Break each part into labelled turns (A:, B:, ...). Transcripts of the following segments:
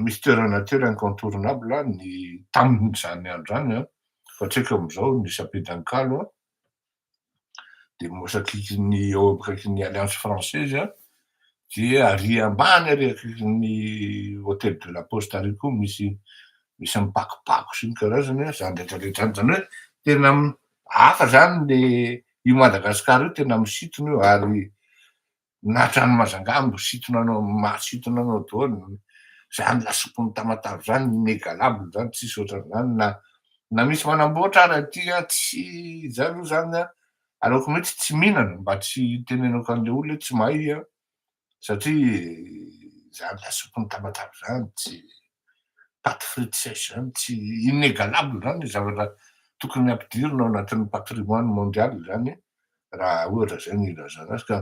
A: Misy toerana telo incontournable ny tamin'izany andro izany an, fa tsy haiko amin'izao, ny Sapedankalo an, dia akaikin'ny eo akaikin'ny Alliance Française an, dia ary ambany ary akaikin'ny Hôtel de la Poste ary koa misy misy mipakopako sy ny karazany an, zany rehetra rehetra zany, zany hoe tena hafa zany le io Madagasikara io tena misintona io ary na hatrany Majunga misintona anao mahasintona anao daholo, zany lasopin'i Tamatave zany inegalable zany tsisy ohatran'izany na na misy manamboatra ary aty an, tsy za aloha zany an aleoko mihitsy tsy mihinana mba tsy hitenenako an'le olona hoe tsy mahay an, satria zany lasopin'i Tamatave zany tsy pâte frite sèche zany tsy inegalable zany ny zavatra tokony ampidirina ao anatin'ny patrimoine mondial zany raha ohatra zay no ilazana azy ka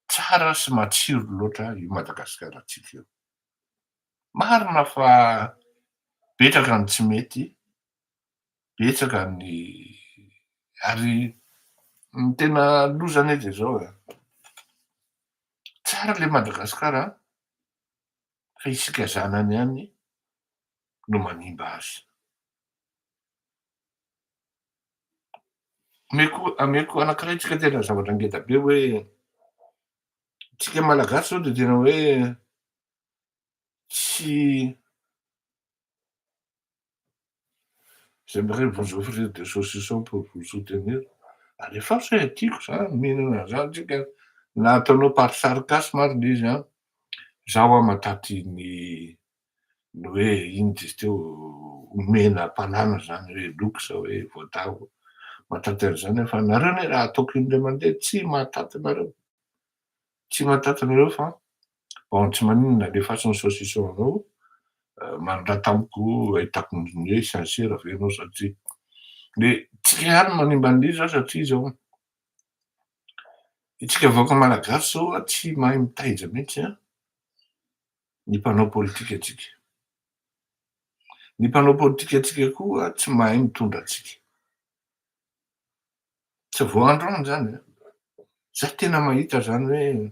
A: tsara sy matsiro loatra io Madagasikara-tsika io. Marina fa betsaka ny tsy mety, betsaka ny ary ny tena loza anie de zao e, tsara le Madagasikara fa isika zanany ihany no manimba azy. Ameko ameko anankiray tsika tena zavatra ngeda be hoe tsika malagasy zao de tena hoe tsy j'aimerais vous offrir des saucissons pour vous soutenir. Alefaso e, tiako zany mihinana an'izany tsika na ataonao par sarcasme ary le izy an, zaho aho mahataty ny ny hoe ino izy teo omena mpanana zany hoe loko sa hoe voatavo, mahataty an'izany aho fa nareo anie raha ataoko indray mandeha tsy mahataty nareo, tsy mahataty nareo fa bon tsy maninona alefaso ny saucisson anao, manorata amiko ahitako ny hoe sincère ve ianao sa tsia. De tsika ihany no manimba an'ilay izy satria zao, isika vahoaka malagasy zao tsy mahay mitaiza mihitsy an. ny mpanao politikantsika. Ny mpanao politikantsika koa tsy mahay mitondra antsika. Tsy vao androany zany an! Za tena mahita zany hoe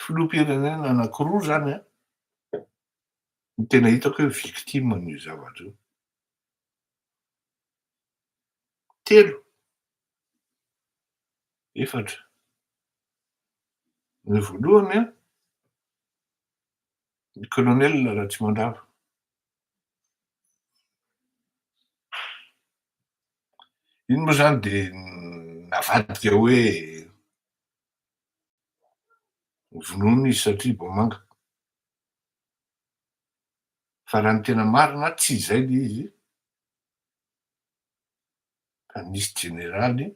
A: filoham-pirenena anankiroa zany an, no tena hitako hoe victime an'io zavatra io. Telo. Efatra. Ny voalohany an, ny colonel Ratsimandrava. Iny moa zany dia navadika hoe vonoina izy satria bomanga. Fa raha ny tena marina tsy izay le izy fa nisy jeneraly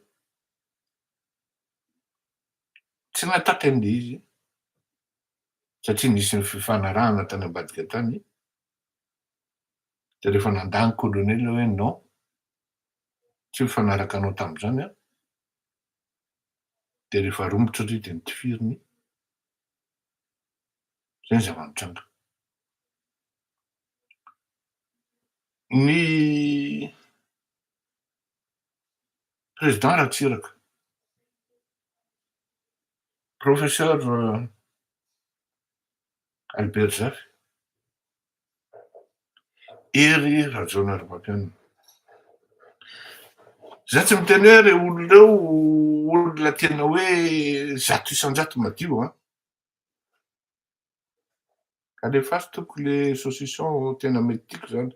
A: tsy nataky an'ilay izy satria nisy ny fifanarahana tany ambadika tany, dia rehefa nandà ny colonel hoe non, tsy mifanaraka anao tamin'izany aho, dia rehefa romotra ry dia notifiriny, izay ny zava-nitranga. Ny président Ratsiraka, professeur Albert Zafy, Hery Rajaonarimampianina. Za tsy miteny hoe reo olona reo olona tena hoe 100% madio an! Alefaso tompoko le saucisson tena mety tiako zany.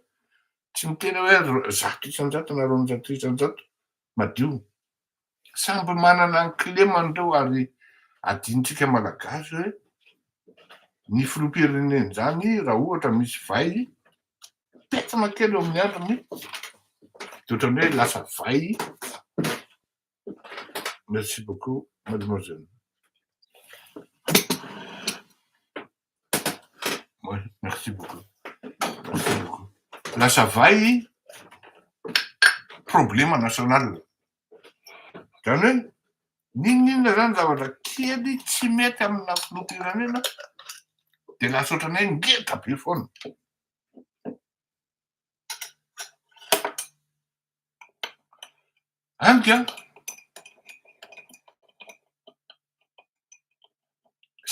A: Tsy miteny hoe 100% na 200% madio. Samby manana ny kilemany reo ary adinontsika malagasy hoe ny filoham-pirenena zany raha ohatra misy vay pentina kely eo amin'ny andriny de ohatran'ny hoe lasa vay. Merci beaucoup mademoiselle. Oui, merci beaucoup. Merci beaucoup. Lasa vay problema national. Zany hoe n'inon'inona zany zavatra kely tsy mety amina filoham-pirenena de lasa ohatran'ny hoe ngeda be foana. Any ka!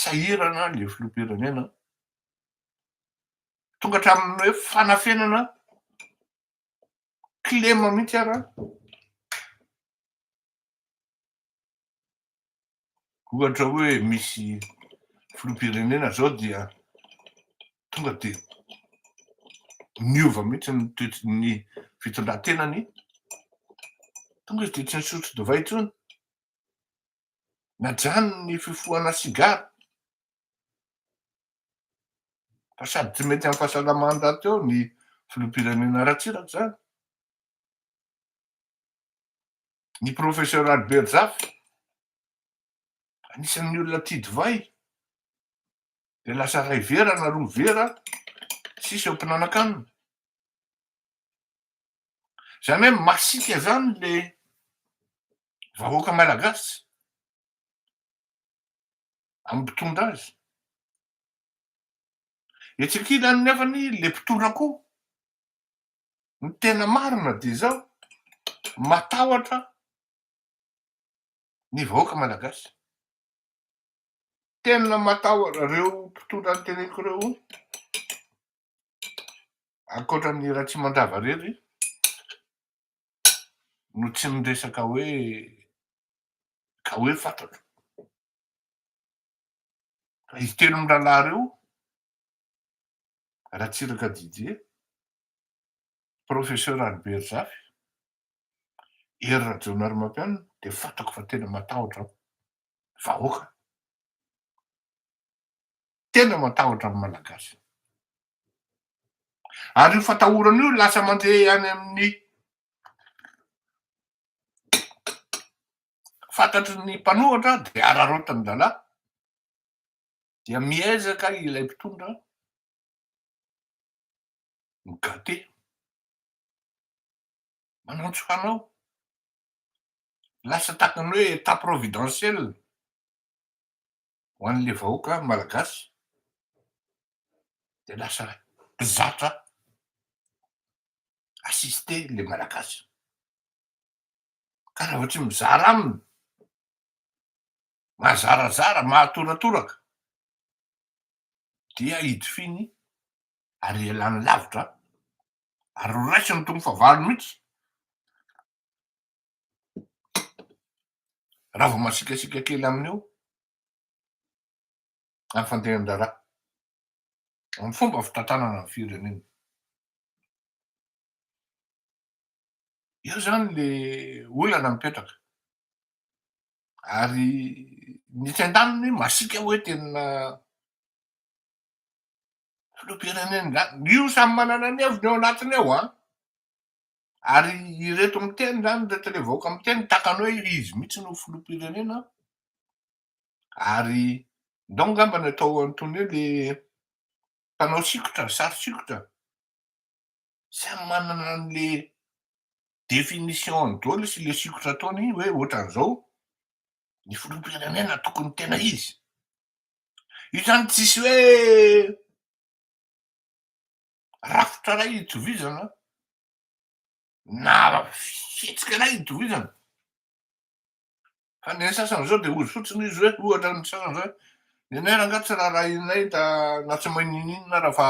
A: Sahirana le filoham-pirenena, tonga hatramin'ny hoe fanafenana kilema mihitsy ara. Ohatra hoe misy filoham-pirenena zao dia tonga de niova mihitsy ny toetry ny fitondran-tenany, tonga izy de tsy nisotro divay intsony, najanony ny fifohana sigara, fa sady tsy mety amin'ny fahasalamany rahateo ny filoham-pirenena Ratsiraka zany. Ny professeur Albert Zafy, anisan'ny olona tia divay, dia lasa ray vera na roa vera sisa eo am-pinanan-kanina. Izany hoe masiaka izany le vahoaka malagasy amin'ny mpitondra azy. Etsy ankilany nefany le mpitondra koa Ny tena marina dia izao, matahotra ny vahoaka malagasy. Tena matahotra ireo mpitondra noteneniko ireo, ankoatra ny Ratsimandrava irery no tsy miresaka hoe ka hoe fantatro. Fa izy telo mirahalahy ireo, Ratsiraka Didier, Professeur Albert Zafy, Hery Rajaonarimampianina dia fantako fa tena matahotra vahoaka. Tena matahotra ny Malagasy. Ary io fatahorana io lasa mandeha any amin'ny fantatry ny mpanohatra dia araraotin'ny rahalahy dia miezaka ilay mpitondra mi-gâter, manantso hanao, lasa tahaka ny hoe état providentiel ho an'le vahoaka malagasy de lasa mpizatra assisté le malagasy, ka raha vao tsy mizara aminy, mahazarazara, mahatoratoraka dia hidifiny ary ialany lavitra ary ho raisiny toy ny fahavalo mihitsy raha vao masiakasiaka kely aminy eo amin'ny fandehan-draharaha, amin'ny fomba fitantanana ny firenena. Eo zany le olana mipetraka. Ary ny etsy andaniny masiaka hoe tena filoham-pirenena zany. Io samy manana ny heviny ao anatiny ao an! Ary ireto miteny zany, ireto le vahoaka miteny tahaka ny hoe izy mihitsy no filoham-pirenena. Ary ndao angamba ny atao an'itony hoe le mpanao sikotra, sary sikotra. Samy manana an'le définition-ny daholo sy le sikotra ataony hoe ohatran'izao ny filoham-pirenena tokony tena izy. Io zany tsisy hoe rafitra iray itovizana na fihetsika iray itovizana. Fa ny an'ny sasany zao de ozy fotsiny izy hoe ohatra ny sasany zao hoe ny anay rangaha tsy raharahianay da na tsy mahay n'inon'inona ara fa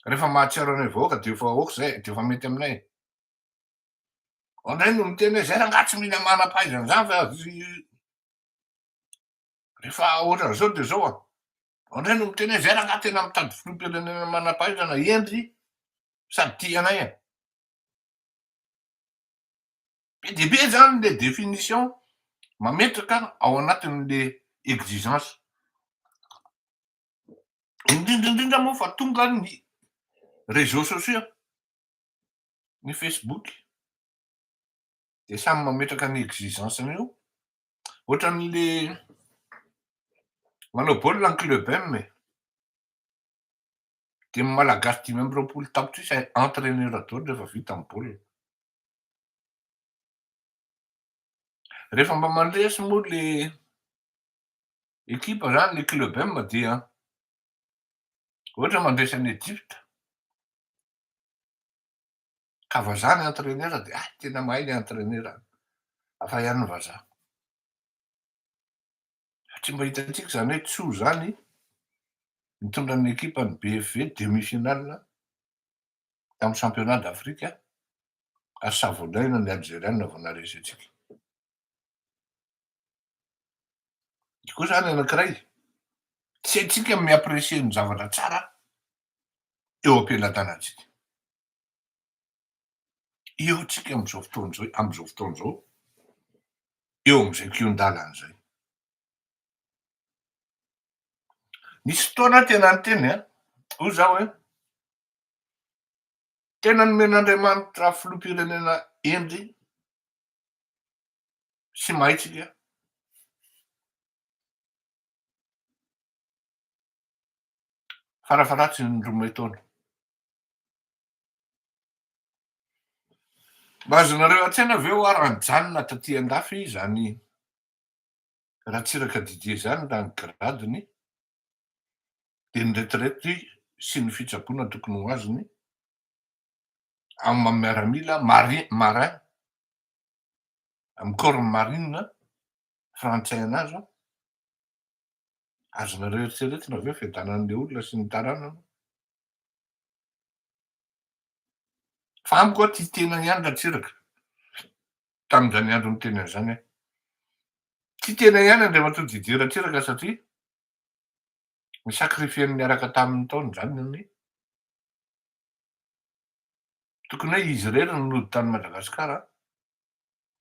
A: rehefa mahatsiaro anay vahoaka de efa ok zay de efa mety aminay. Ao ndray no miteny hoe zay rangaha tsy mila manam-pahaizana zany fa rehefa ohatran'izao de zao a. Ao ndray no miteny hoe zay rangaha tena mitady filoham-pirenena manam-pahaizana hendry sady tia anay a. Be dia be zany le définition mametraka ao anatin'le exigence. Indrindra indrindra moa fa tonga ny réseaux sociaux, ny Facebook, de samy mametraka ny exigence-ny io. Ohatran'le manao baolina ny club M e. De ny Malagasy 25 tapitrisa entraîneur daholo rehefa vita ny baolina. Rehefa mba mandresy moa le ekipa zany le club M dia ohatra mandresy an'i Egypte ka vazaha ny entraîneur dia ah tena mahay le entraîneur, hafa ihany ny vazaha. Tsy mba hitantsika izany hoe Tso izany nitondra ny ekipan'ny BFV demi-finale tamin'ny championnat d'Afrique ary savonaina ny Alzeriana vao naharesy antsika. Io koa izany anankiray, tsy haintsika ny mi-apprecier ny zavatra tsara eo am-pelatanantsika. Eo tsika amin'izao fotoana izao, amin'izao fotoana izao, eo amin'izay kihon-dalana izay. Nisy fotoana aho tena niteny an, hoy zaho hoe, tena nomen'Andriamanitra filoham-pirenena hendry sy mahay tsika. Farafaharatsiny ny roa taona. Mba azonareo an-tsaina ve hoa raha nijanona taty an-dafy izany Ratsiraka Didier izany raha ny grade-ny dia ny retraite sy ny fitsaboana tokony ho azony amin'ny maha miaramila marin marin amin'ny corps marine frantsay anazy an, azonareo eritreretina ve fiadanan'ilay olona sy ny taranany? Fa amiko aho tia tena ihany Ratsiraka, tamin'izany andro niteny an'izany aho. Tia tena ihany Andriamatoa Didier Ratsiraka satria ni-sacrifier-ny niaraka taminy tao ny zanany. Tokony hoe izy irery no nody tany Madagasikara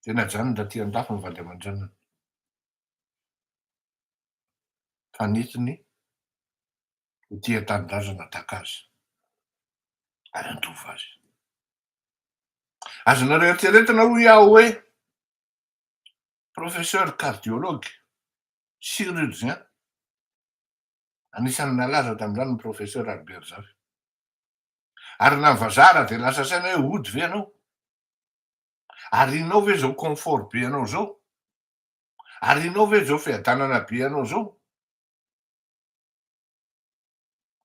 A: dia najanony taty an-dafy ny vady aman-dranany. Fa nentiny ho tia tanindrazana tahaka azy ary handova azy. Azonareo eritreretina hoy aho hoe professeur cardiologue, chirurgien, anisan'ny nalaza tamin'izany ny professeur Albert Zafy. Ary na ny vazaha ara dia lasa saina hoe hody ve ianao? Ary inao ve izao confort be anao izao? Ary inao ve izao fiadanana be anao izao?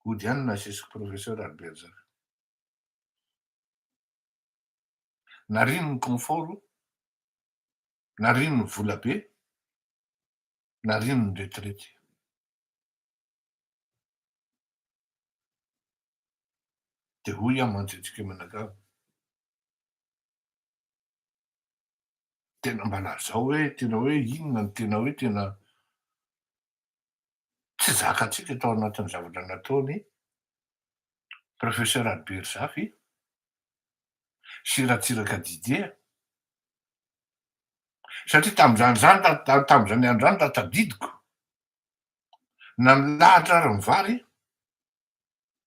A: Hody ihany nasesiky professeur Albert Zafy. Nariny ny confort, nariny ny vola be, nariny ny retraite. Dia hoy aho mantsy antsika mianakavy, tena mba lazao hoe tena hoe inona no tena hoe tena tsy zakantsika tao anatin'ny zavatra nataony Professeur Albert Zafy sy Ratsiraka Didier satria tamin'izany zany tamin'izany andro izany raha tadidiko na ny lahatra ary ny vary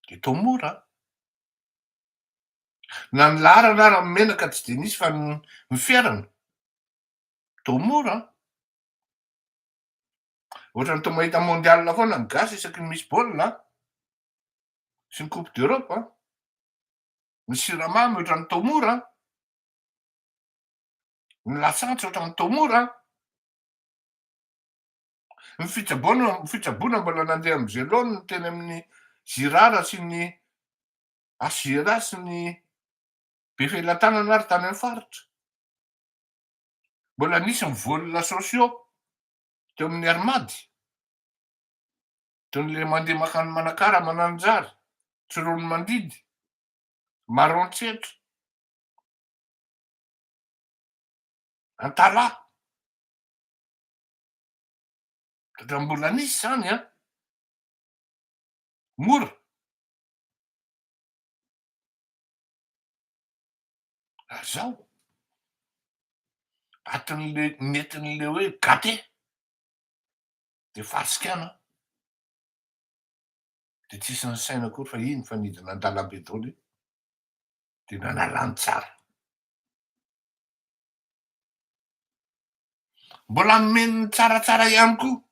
A: dia toa mora na ny laharana ary ny menaka tsy dia nisy fa ny ferana toa mora. Ohatran'ny toa mahita mondial foana ny gasy isaky ny misy baolina an! Sy ny coupe d'Europe an! Ny siramamy ohatran'ny toa mora an! Ny lasantsy ohatran'ny toa mora an! Ny fitsaboana ny fitsaboana mbola nandeha amin'ny zelone teny amin'ny Girard sy ny HJRA sy ny Befelatanana ary tany amin'ny faritra. Mbola nisy ny vols sociaux teo amin'ny Air Mad, toy ny le mandeha mankany Manakara, Mananjary, Tsiroanomandidy, Maroantsetra, Antalaha. Raha mbola nisy izany an, mora. Ary zao, atin'le nentin'le hoe gâté de fahasikana de tsisy nisaina akory fa iny fa nidina an-dalambe daholo iny de nanalany tsara. Mbola nomen'ny tsaratsara ihany koa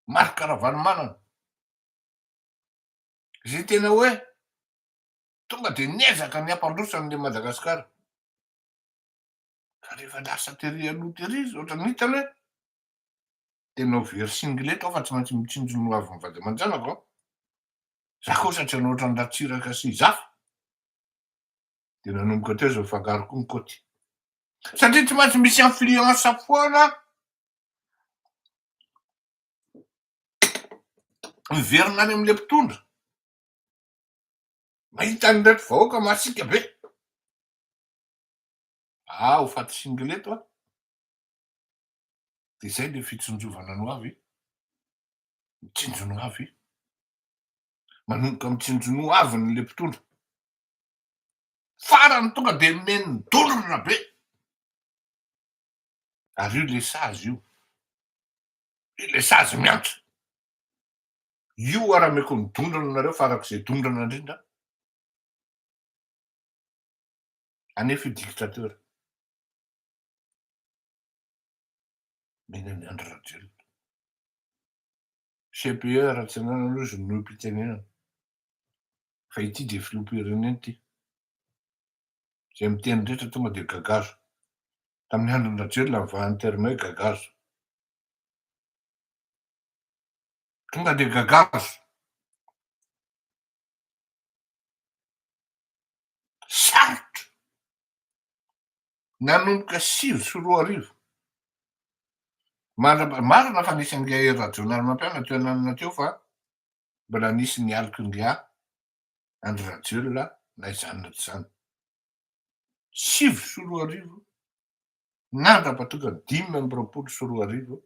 A: Marc Ravalomanana izay tena hoe Tonga dia niezaka ny hampandroso an'ilay Madagasikara. Fa rehefa lasa tery aloha tery izy, ohatran'ny hitany hoe tena ho very singlet aho fa tsy maintsy mitsinjo ny hoavin'ny vady aman-janako aho. Za kosa tsy hanao ohatran'i Ratsiraka sy Zafy. Dia nanomboka teo izao mifangaro koa ny kaoty. Satria tsy maintsy misy influence foana. Miverina any amin'ilay mpitondra. Mahita an'ireto vahoaka masiaka be. Ah, ho faty singleto aho. Dia izay ilay fitsinjovana ny ho avy. Mitsinjo ny ho avy. Manomboka mitsinjo ny ho aviny ilay mpitondra. Farany tonga dia omeny dondrona be. Ary io ilay sazy io. Io ilay sazy miantra. Io ary ameko ny dondrona nareo farak'izay dondrona indrindra. Anefa io dictateur. Mena an'i Andry Rajoelina. CPE Ratsinanana aloha izy no mpitenenana. Fa ity dia filoham-pirenena ity. Izay miteny rehetra tonga dia gagazo. Tamin'ny andron'i Rajoelina nivaha ny terme hoe gagazo. Tonga dia gagazo. Sarotra. Nanomboka 2009. Mandra- marina fa nisy an'ingahy Hery Rajaonarimampianina teo ananana teo fa mbola nisy ny alik'ingahy Andry Rajoelina na izany na tsy izany. 2009 nandrapatonga 2025,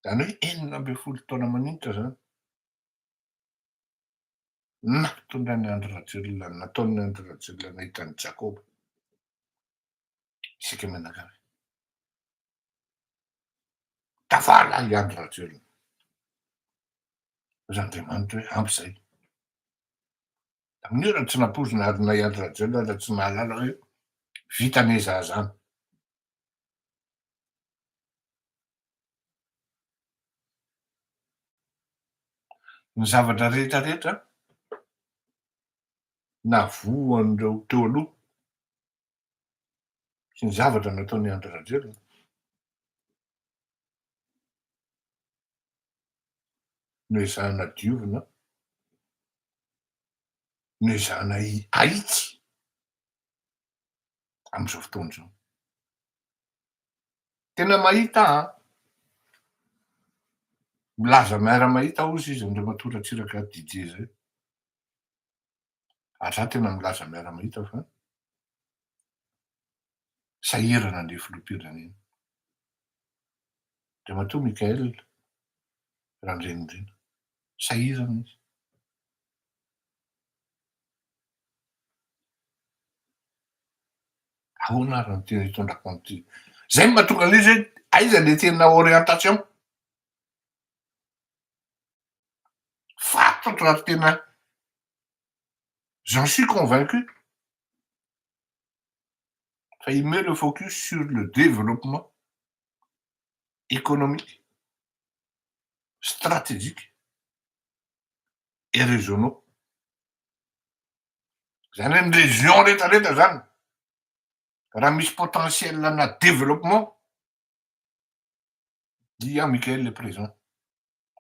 A: izany hoe 16 taona maninitra izany. Nampitondran'i Andry Rajoelina, nataon'i Andry Rajoelina nahita an'i Jakoba. Isika mianakavy. Tavala i Andry Rajoelina. Hoy Andriamanitra hoe ampy izay. Tamin'io raha tsy nampoizina ary na i Andry Rajoelina aza tsy nahalala hoe vita anie za zany. Ny zavatra rehetra rehetra navoan'ireo teo aloha sy ny zavatra nataon'i Andry Rajoelina noezahana diovina, noezahana ahitsy amin'izao fotoana izao. Tena mahita an! Milaza miara-mahita hozy izy Andriamatoa Ratsiraka Didier zay. Ary za tena milaza miara-mahita fa sahirana le filoham-pirenena. Andriamatoa Mickaël Randrianirina. Sahirana izy. Ahoana ary no tena hitondrako an'ity? Zay no mahatonga an'izy hoe aiza le tena orientation? Fantatro ary tena j'en suis convaincu fa il met le focus sur le développement économique, stratégique et régionaux. Zany hoe ny région retraretra zany raha misy potentiel ana développement dia Mickaël est présent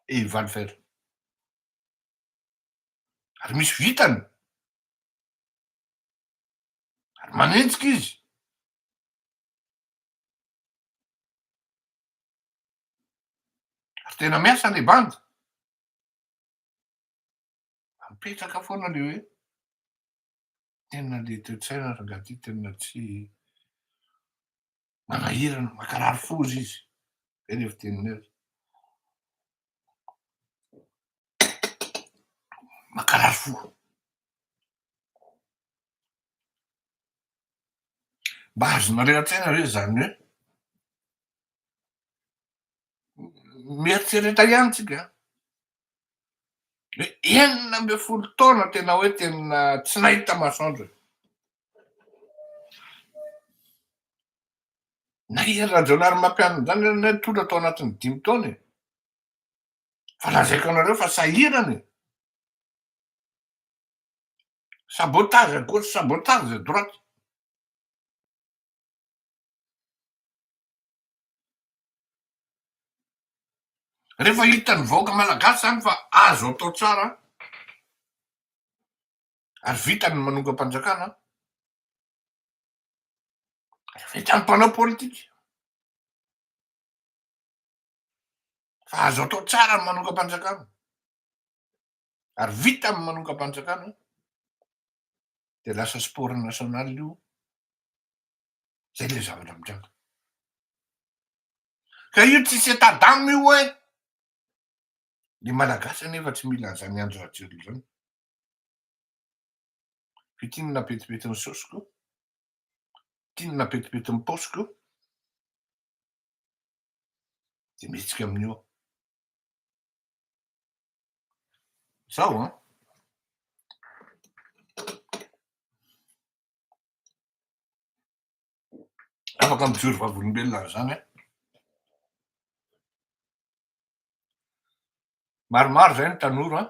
A: et il va le faire. Ary misy vitany. Ary manenjika izy. Ary tena miasa le bandy. Mipetraka foana le hoe tena le toe-tsaina rangahy ty tena tsy manahirana, mankarary fo ozy izy, zay le fiteniny azy. Mankarary fo. Mba azonareo an-tsaina ve zany hoe mieritrereta ihany tsika Hoe 16 taona tena hoe tena tsy nahita masoandro e. Na i Hery Rajaonarimampianina izany anie nitondra tao anatin'ny dimy taona e. Fa lazaiko anareo fa sahirana e. Sabotage à gauche, sabotage à droite. Rehefa hitan'ny vahoaka malagasy zany fa azo atao tsara ary vitany ny manongam-panjakana, rehefa hitan'ny mpanao politika. Fa azo atao tsara ny manongam-panjakana. Ary vita ny manongam-panjakana de lasa sport national io. Zay le zavatra mitranga. Ka io tsisy état d'âme io e! Ny Malagasy anefa tsy mila an'izany Andry Rajoelina izany. F'ity no napetipety ny saosiko, ity no napetipety ny paosiko, dia mihetsika amin'io aho. Zao an! Afaka mijoro vavolombelona an'izany aho. Maromaro izay ny tanora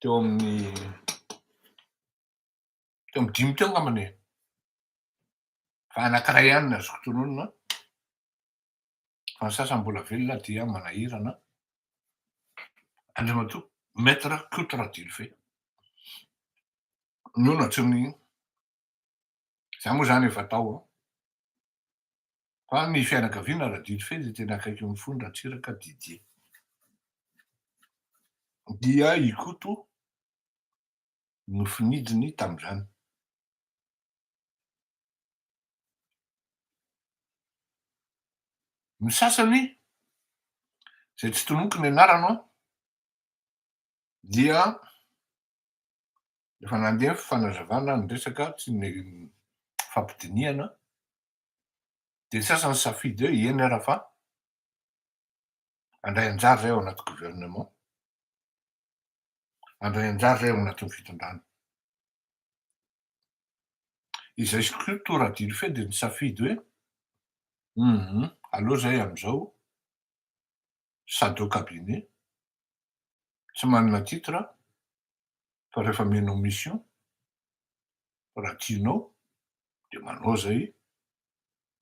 A: teo amin'ny teo amin'ny dimy teo angambany e. Fa anankiray ihany no azoko tononina, fa ny sasany mbola velona dia manahirana. Andriamatoa Maître Koto Radilfe. No nantsoin'ny, za moa zany efa tao an, fa ny fianakaviana Radilfe dia tena akaiky amin'ny fony Ratsiraka Didier. Dia i Koto no finidiny tamin'izany. Ny sasany izay tsy tononiko ny anarana dia efa nandeha ny fanazavana ny resaka sy ny fampidinihana dia ny sasany nisafidy hoe eny ara fa handray anjara izay ao anaty gouvernement, handray anjara izay ao anatin'ny fitondrana. Izay koa toa Radilfe dia nisafidy hoe hum aleo izay amin'izao sady au cabinet, tsy manana titre fa rehefa omenao mission raha tianao dia manao izay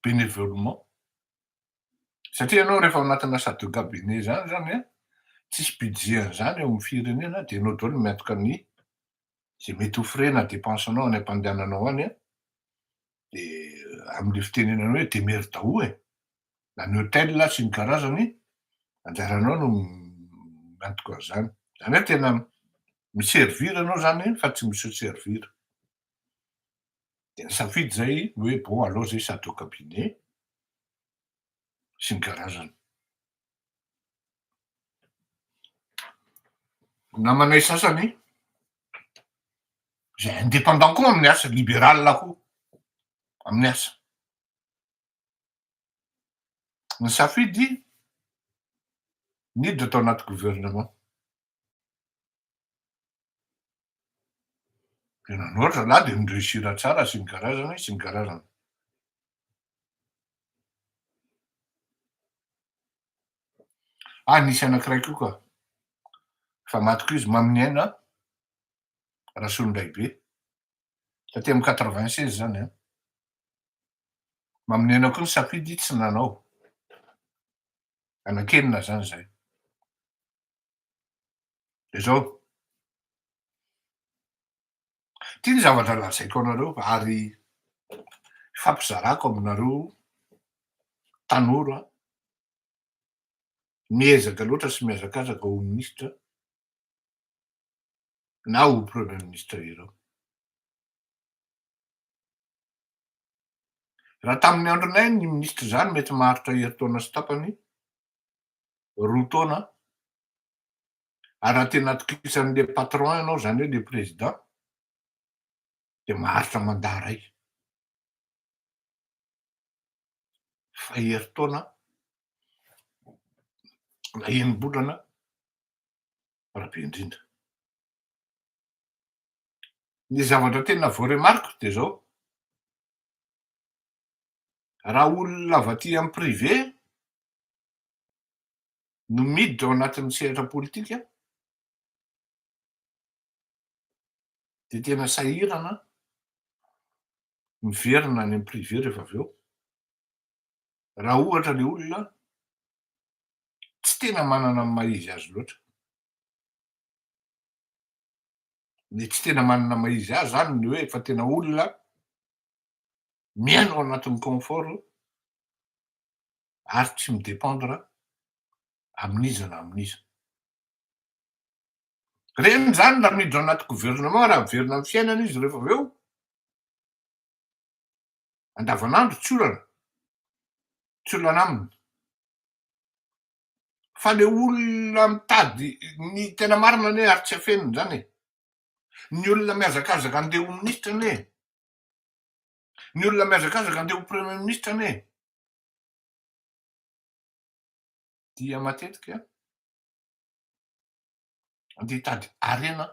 A: bénévolement satria ianao rehefa ao anatina salle de cabinet zany zany an, tsisy budget an'izany eo amin'ny firenena dia ianao daholo no miantoka ny izay mety ho frais na dépense anao any am-pandehananao any an, dia amin'ilay fitenenana hoe demerdao e, na ny hotel sy ny karazany, anjaranao no miantoka an'izany. Izany hoe tena mi-servir ianao izany fa tsy mi-se servir. Dia nisafidy izay hoe bon aleo izay sady au cabinet sy ny karazany. Namanay sasany izay indépendant koa amin'ny asa, libéral koa amin'ny asa. Nisafidy niditra tao anaty gouvernement. Dia nanao ry zalahy dia ni-reussir tsara sy ny karazany sy ny karazany. Ah, nisy anankiray koa ka. Efa maty koa izy, Maminiaina Rasolondraibe. Taty amin'ny 96 zany an. Maminiaina koa nisafidy tsy nanao. Anankenina zany zay. De zao. Ty ny zavatra lazaiko anareo ary ifampizarako aminareo tanora miezaka loatra sy mihazakazaka ho minisitra na ho premier ministre ireo. Raha tamin'ny andronay ny minisitra izany mety maharitra herintaona sy tapany, roa taona, ary raha tena atokisan'le patron ianao, izany hoe le président, dia maharitra mandat iray. Fa herintaona na enim-bolana raha be indrindra. Ny zavatra tena voaremariko dia izao, raha olona avy aty amin'ny privé no miditra ao anatin'ny sehatra politika dia tena sahirana miverina any amin'ny privé rehefa avy eo, raha ohatra ilay olona tsy tena manana ny maha izy azy loatra. Ny tsy tena manana maha izy azy zany ny hoe efa tena olona miaina ao anatin'ny confort. Ary tsy mi-dépendre amin'iza na amin'iza. Reny zany raha miditra ao anaty gouvernement, raha miverina amy fiainana izy rehefa avy eo, andavanandro tsy olana, tsy olana aminy. Fa le olona mitady ny tena marina anie ary tsy afeniny zany e. Ny olona mihazakazaka andeha ho ministra anie, ny olona mihazakazaka andeha ho premier ministre anie, dia matetika andeha hitady harena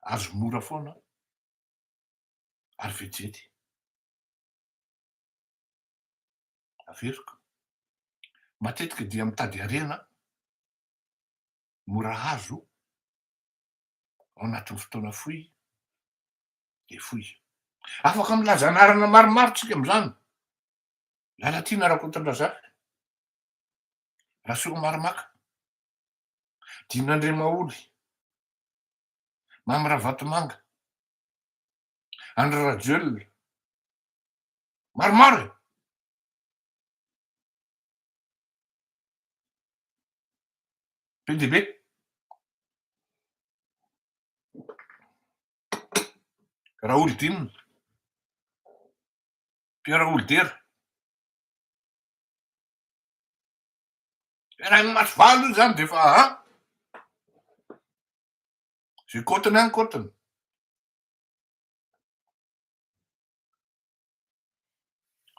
A: azo mora foana ary vetivety. Averiko, matetika dia mitady harena mora azo ao anatin'ny fotoana fohy dia fohy. Afaka milaza anarana maromaro tsika am'izany. Lalatiana Rakotondrazafy, Rasoamaromaka, Dina Andriamaholy, Mamy Ravatomanga, Andry Rajoelina, maromaro e! Be dia be. Raholidinina, Pierre Raholidera. Raha ny maso valo io zany de efa an! Zay kôtiny any kôtiny.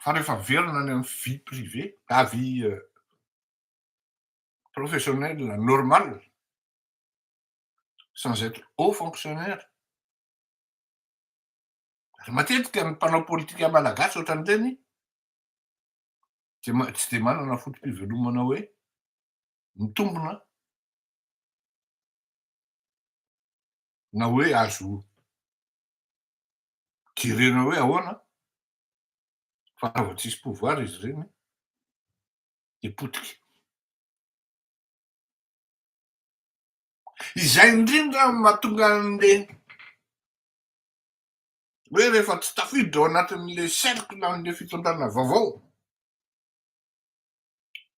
A: Fa rehefa miverina any amin'ny vie privée, ah vie professionnelle normale, sans être haut fonctionnaire, ary matetika ny mpanao politika malagasy ohatran'ireny de tsy de manana foto-pivelomana hoe mitombina na hoe azo jerena hoe ahoana, fa raha vao tsisy pouvoir izy ireny de potika. Izay indrindra mahatonga an'le hoe rehefa tsy tafiditra ao anatin'le cercle an'le fitondrana vaovao,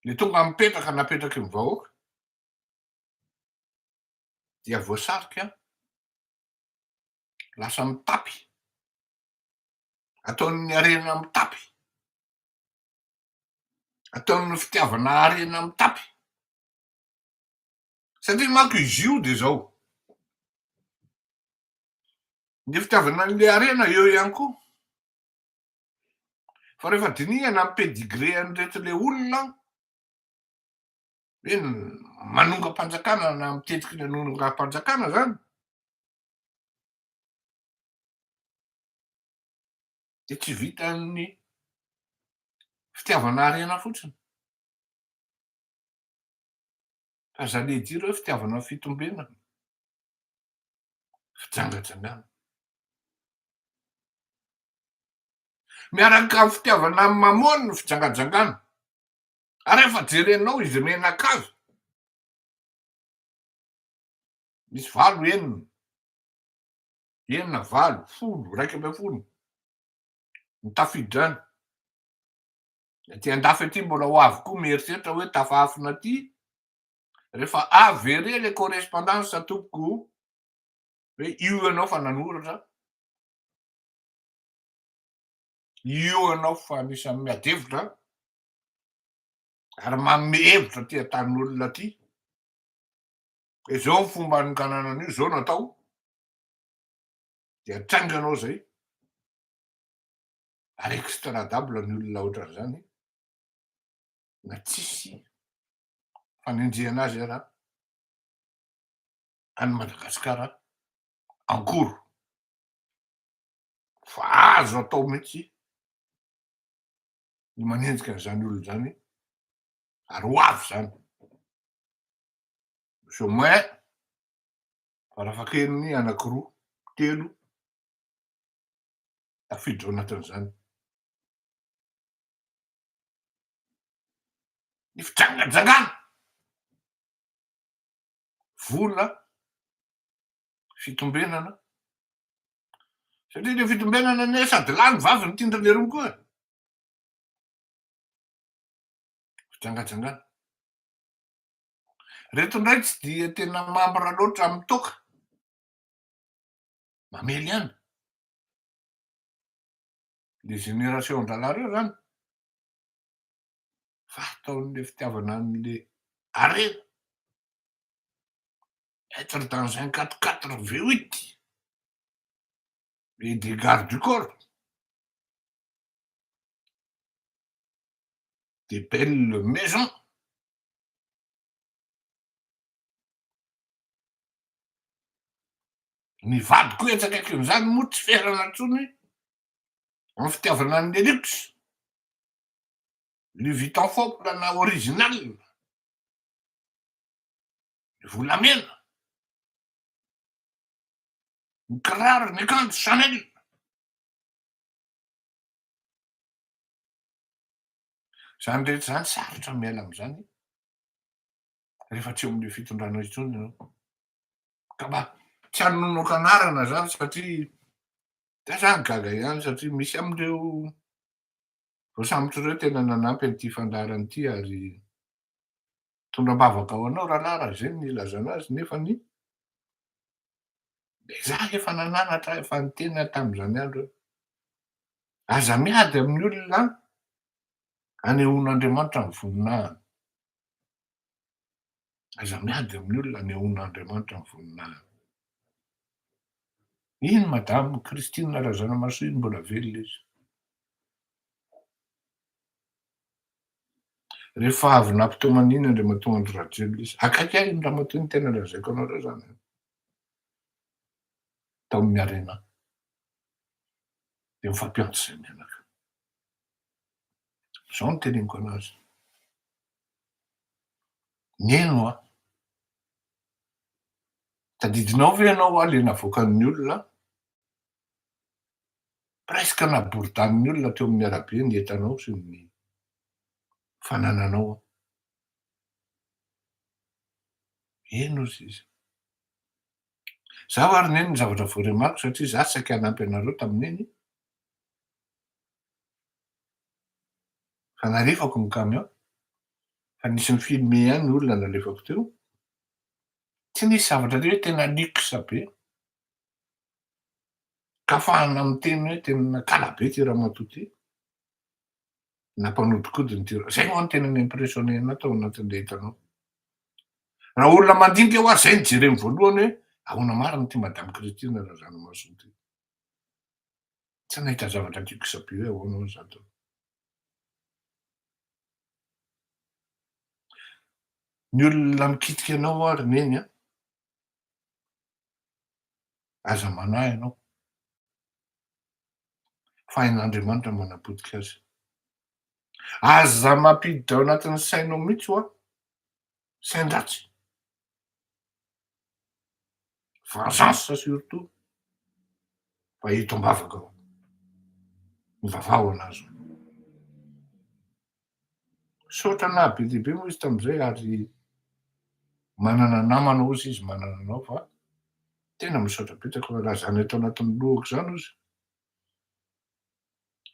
A: le tonga mipetraka napetraky ny vahoaka, dia voasarika lasa mitapy, ataon'ny harena mitapy, ataon'ny fitiavana harena mitapy. Satria manko izy io de zao, ny fitiavana an'le harena eo ihany koa, fa rehefa dinihana ny pedigree an'ireto le olona hoe manongam-panjakana na mitetiky ny hanongam-panjakana zany, de tsy vitan'ny fitiavana harena fotsiny, fa j'allais dire hoe fitiavana fitombenana, fijangajangana. Miaraka amin'ny fitiavana ny mamono ny fijangajangana. Ary rehefa jerenao izy mianakavy, misy valo, enina, enina, valo, folo, 11, ny tafiditra any. Aty andafy aty mbola ho avy koa mieritreritra hoe tafahafina aty, rehefa avéré le correspondance tompoko hoe io ianao fa nanoratra, io ianao fa anisan'ny miady hevitra ary manome hevitra aty an-tanin'olona aty, hoe zao ny fomba hanokanana an'io, zao no atao, dia atranganao zay, ary extradable ny olona ohatran'izany na tsisy fanenjehana azy ara any Madagasikara en cours, fa azo atao mihitsy ny manenjika an'izany olona zany ary ho avy zany, misy au moins farafahakeliny anakiroa, telo tafiditra ao anatin'izany. Ny fijangajangana, vola, fitombenana, satria le fitombenana anie sady lahy no vavy mitindry lerony koa e. Fijangajangana. Reto indray tsy dia tena mambra loatra amin'ny toaka. Mamely ihany. Le génération an-drahalahy reo zany. Fa ataon'le fitiavana an'le harena. Être dans un 4-4 V8 et des gardes du corps. Des belles maisons. Ny vadiko etsy akaikin'izany moa tsy ferana intsony amin'ny fitiavana an'le luxe. Louis Vuitton fôpla na original. Ny volamena. Ny kiraro, ny akanjo Chanel. Izany rehetra izany sarotra ny miala amin'izany rehefa tsy eo amin'io fitondrana io intsony ianao. Ka mba tsy hanononako anarana izany satria za zany gaga ihany satria misy amin'ireo voasambotra ireo tena nanampy an'ity fandaharana ity ary mitondra am-bavaka ho anao rahalahy raha izay no nilazana azy nefa ny za efa nananatra efa niteny aho tamin'izany andro hoe aza miady amin'ny olona anehoan'Andriamanitra ny voninahiny. Aza miady amin'ny olona anehoan'Andriamanitra ny voninahiny. Iny Madame Christine Razanamahasoa iny mbola velona izy. Rehefa avy nampitomaniny Andriamatoa Andry Rajoelina izy. Akaiky ahy iny ramatoa iny tena lazaiko anareo zany. Tao amin'ny Arena. Dia mifampiantso izay mianaka. Izao no teneniko anazy. Neno a! Tadidinao ve ianao hoa le navoakan'ny olona presque naboridanin'ny olona teo amin'ny arabe ny entanao sy ny fanananao an! Eny ozy izy. Zaho ary neny ny zavatra voaremariko satria za saika hanampy anareo tamin'iny fa nalefako ny camion fa nisy ni-filmer ihany ny olona nalefako teo, tsy nisy zavatra le hoe tena luxe be ka afahana miteny hoe tena kala be ty ramatoa ty, nampanodikodiny ty, zay ho'a no tena ni-impressionner anah tao anatin'le hitanao. Raha olona mandinika ho'a zay no jereny voalohany hoe ahoana marina ty madame Christine Razanamahasoa ty. Tsy nahita zavatra luxe be hoe ahoana ho'a za tao. Ny olona mikitika anao hoa ry neny a, aza manahy ianao fa hain'Andriamanitra ny manapotika azy. Aza mampiditra ao anatin'ny sainao mihitsy hoa sain-dratsy, vengeance surtout fa eto am-bavaka ao, mivavaha ho an'azy. Misaotra anah be dia be moa izy tamin'izay ary manana namana ozy izy manana anao fa tena misaotra betsaka fa raha zany ato anatin'ny lohako zany ozy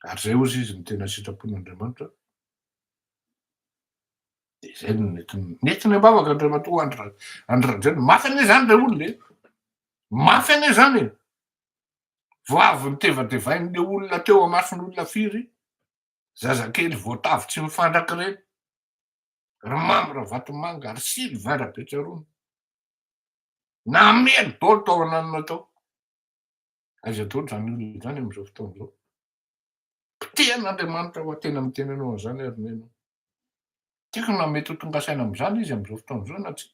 A: ary zay ozy izy no tena sitrapon'Andriamanitra de zay no nentiny nentiny am-bavaka Andriamatoa Andry Andry Rajoelina mafy anie zany re olona e mafy anie zany e vao avy nitevatevain'le olona teo amason'olona firy Zazakely voatavo tsy mifandraka ireny, ry Mamy Ravatomanga, ry Sylvain Rabetsaroana. Namely daholo tao ananona tao. Aiza daholo izany olona izany amin'izao fotoana izao? Potehan'Andriamanitra hoa tena miteny anao an'izany ary neny. Tsy haiko na mety ho tonga saina amin'izany izy amin'izao fotoana izao na tsia.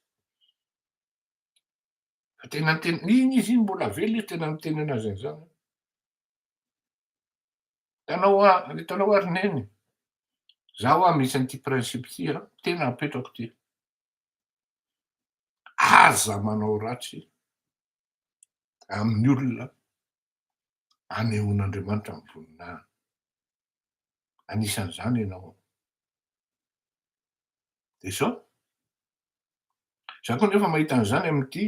A: Fa tena niteny, iny izy iny mbola velona izy tena niteny anazy an'izany. Hitanao hoa, hitanao hoa ry neny, za hoa misy an'ity principe ity an, tena apetrako ity. Aza manao ratsy amin'ny olona anehoan'Andriamanitra ny voninahiny. Anisan'izany ianao. Dia izao, za koa nefa mahita an'izany amin'ity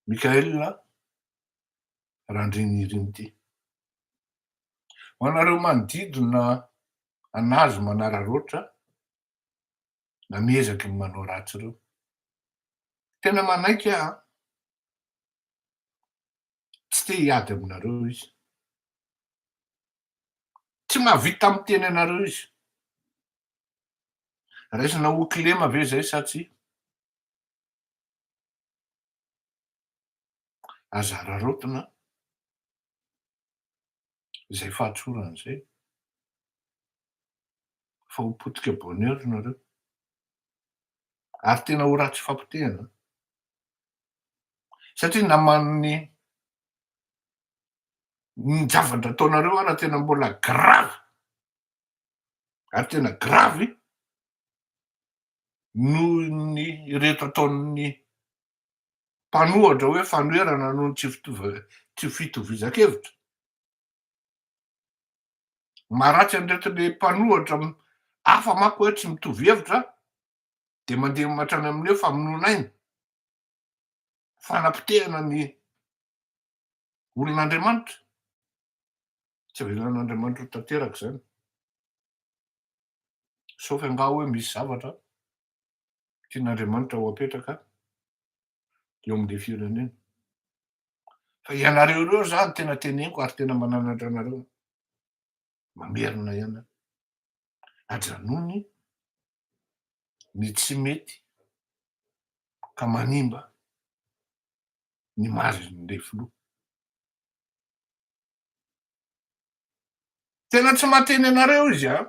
A: Mickaël Randrianirina ity. Ho anareo manodidina anazy manararaotra. na miezaky ny manao ratsy ireo. Tena manaiky aho an! Tsy te hiady aminareo izy. Tsy mahavita miteny anareo izy. Raisina ho kilema ve izay sa tsia? Aza araraotina izay fahatsorana izay fa ho potika bonheur nareo. Ary tena ho ratsy fapotehana. Satria naman'ny ny zavatra ataonareo ara tena mbola grave ary tena grave noho ny ireto ataon'ny mpanohatra hoe fanoherana noho ny tsy fitova- tsy fitovizan-kevitra. Maharatsy an'ireto le mpanohatra hafa manko hoe tsy mitovy hevitra de mandeha hatrany amin'ny hoe famonoana aina, fanapotehana ny olon'Andriamanitra. Tsy avelan'Andriamanitra ho tanteraka izany. Sauf angaha hoe misy zavatra tian'Andriamanitra ho apetraka eo amin'ilay firenena. Fa ianareo ireo zany tena teneniko ary tena mananatra anareo. Mamerina ihany aho. Ajanony ny tsy mety ka manimba ny image-n'ilay filoha. Tena tsy mahateny anareo izy an!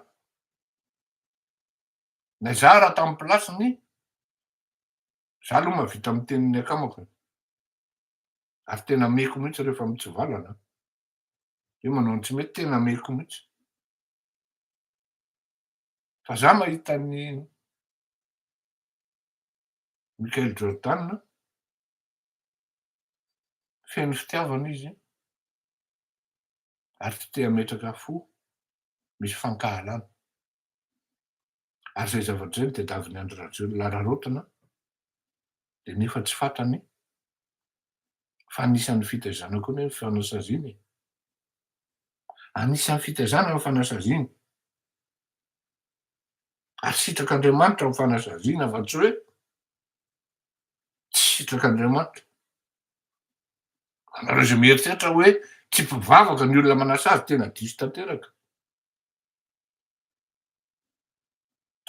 A: Na izaho raha tamin'ny place-ny, za aloha mahavita miteny ny akamako e. Ary tena ameko mihitsy rehefa mitsivalana. Hoe manao ny tsy mety, tena ameko mihitsy. Fa za mahita an'i Michael Jordan, feno fitiavana izy ary tsy te hametraka fo misy fankahalana. Ary izay zavatra izay no tadiavin'i Andry Rajoelina araraotina dia nefa tsy fantany fa anisan'ny fitaizana koa anie ny fanasaziana e. Anisan'ny fitaizana ny fanasaziana. Ary sitrak'Andriamanitra ny fanasaziana fa tsy hoe tsy sitrak'Andriamanitra. Anareo izay mieritreritra hoe tsy mpivavaka ny olona manasazy tena diso tanteraka.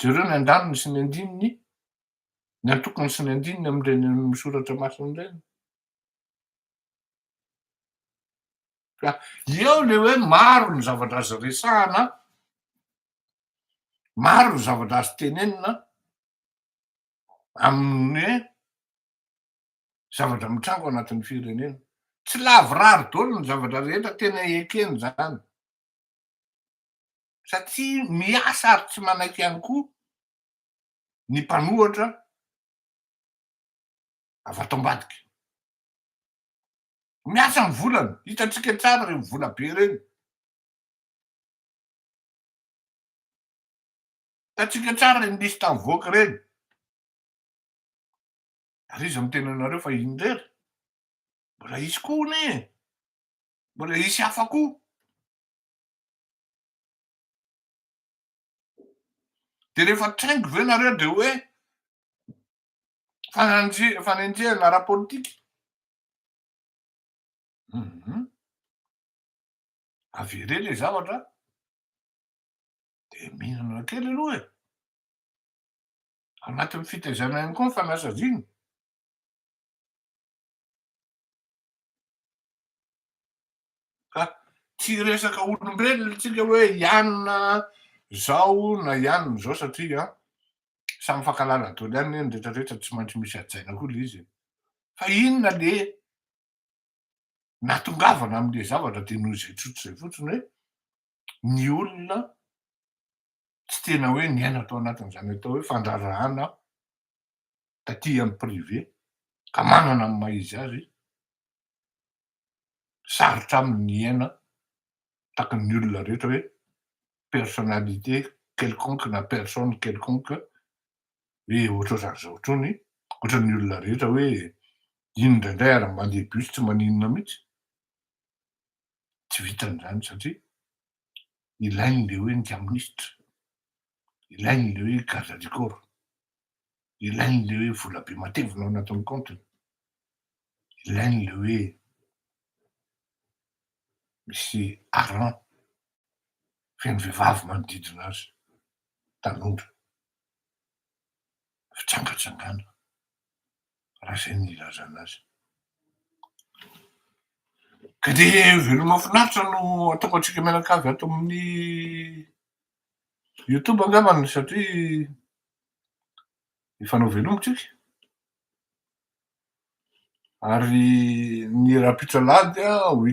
A: Jereo ny andaniny sy ny andininy, ny antokony sy ny andininy amin'ireny misoratra masina ireny. Ka eo le hoe maro ny zavatra azo resahana, maro ny zavatra azo tenenina amin'ny hoe zavatra mitranga ao anatin'ny firenena. Tsy lavorary daholo ny zavatra rehetra, tena ekena izany. Satria miasa ary tsy manaiky ihany koa ny mpanohatra avy ato ambadika. Miasa ny volany, hitantsika tsara ireny vola be ireny. Hitantsika tsara ireny liste mivoaka ireny. Ary iza miteny anareo fa iny irery? Mbola hisy koa anie e! Mbola hisy hafa koa. De rehefa traingo ve nareo de hoe fananjehana fanenjehana ara-politika? Hum. Avere le zavatra de mihinana kely aloha e. Anatin'ny fitaizana ihany koa ny fanasaziana. Ka tsy hiresaka olombelona tsika hoe ianona zao na ianona zao satria samy mifankahalala daholo ihany anie ny rehetra rehetra tsy maintsy misy hajaina koa le izy e. Fa inona le nahatongavana amle zavatra de noho izay tsotra izay fotsiny hoe ny olona tsy tena hoe niaina tao anatin'izany atao hoe fandraharahana taty amin'ny privé ka manana ny maha izy azy, sarotra aminy ny hiaina tahaky ny olona rehetra hoe personnalité quelconque na personne quelconque hoe ohatrohatran'izao intsony, ohatran'ny olona rehetra hoe iny indraindray ary mandeha bus tsy maninona mihitsy, tsy vitan'izany satria ilainy le hoe ny minisitra, ilainy le hoe garde du corps. Ilainy le hoe vola be matevina ao anatin'ny compte-ny, ilainy le hoe misy harem feno vehivavy manodidina azy, tanora, fitsangatsangana, raha zay ny ilazana azy. Ka de veloma mahafinaritra no ataoko atsika mianakavy ato amin'ny YouTube angambany, satria efa nao veloma tsika, ary ny rahampitso alahady a ho